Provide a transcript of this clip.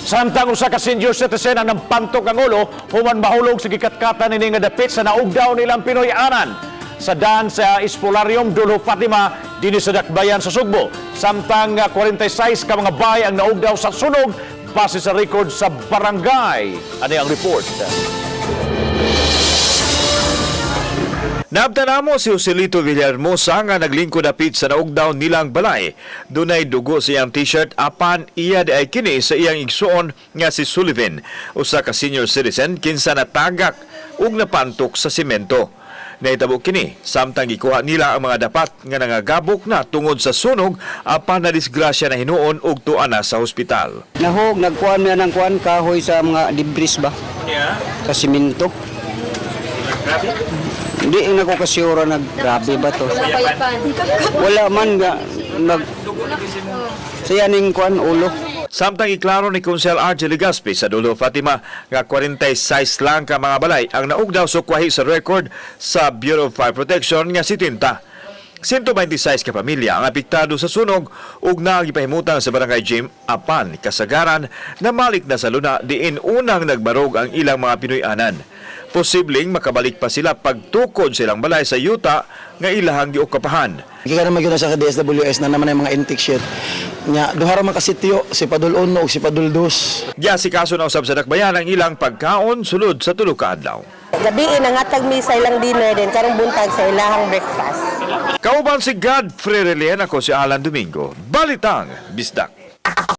Samtang usa ka senior citizen ang nampantok ang ulo human mahulog sa gikatkatan ini nga dapit sa naugdaw nilang Pinoy-anan sa daan sa Espolarium Dulho Fatima dinhi sa Dakbayan sa Sugbo. Samtang 46 ka mga bahay ang naugdaw sa sunog base sa record sa barangay. Ani ang report. Naabtan mo si Joselito Villahermosa nga naglingkod dapit sa naugdaw nilang balay. Dunay dugo sa iyang t-shirt apan iya di ay kini sa iyang igsuon nga si Sullivan, usa ka senior citizen kinsa natagak ug napantok sa simento. Nahitabo kini samtang gikuha nila ang mga dapat nga nangagabok na tungod sa sunog apan na disgrasya na hinuon ug tuan na sa ospital. Nahog, nagkuhan na ng kuhan, kahoy sa mga debris ba? Sa simento. Hindi na ko kasiguro naggrabe ba to. Wala man nga nag sa ning kuan ulo. Samtang iklaro ni Konsehal RJ Legaspi sa Dulo Fatima nga 46 lang ka mga balay ang naugdaw sukwahi sa record sa Bureau of Fire Protection nga 70. 126 ka pamilya ang apektado sa sunog ug nagipahimutan sa barangay gym apan kasagaran na malik na sa luna diin unang nagbarog ang ilang mga Pinoy-anan. Posibleng makabalik pa sila pagtukod silang balay sa yuta nga ilahang giukapahan. Kaya naman yun na sa DSWS na naman ang mga intake sheet. Nya, duha ra man ka sitio, si Padul 1 ug si Padul 2. Giasikaso na usab sa dakbayan ang ilang pagkaon sulod sa tulo ka adlaw. Gabi nangatag mi sa ilang dinner din karong buntag sa ilahang breakfast. Kauban si Godfrey Reliena ko si Alan Domingo. Balitang Bisdak.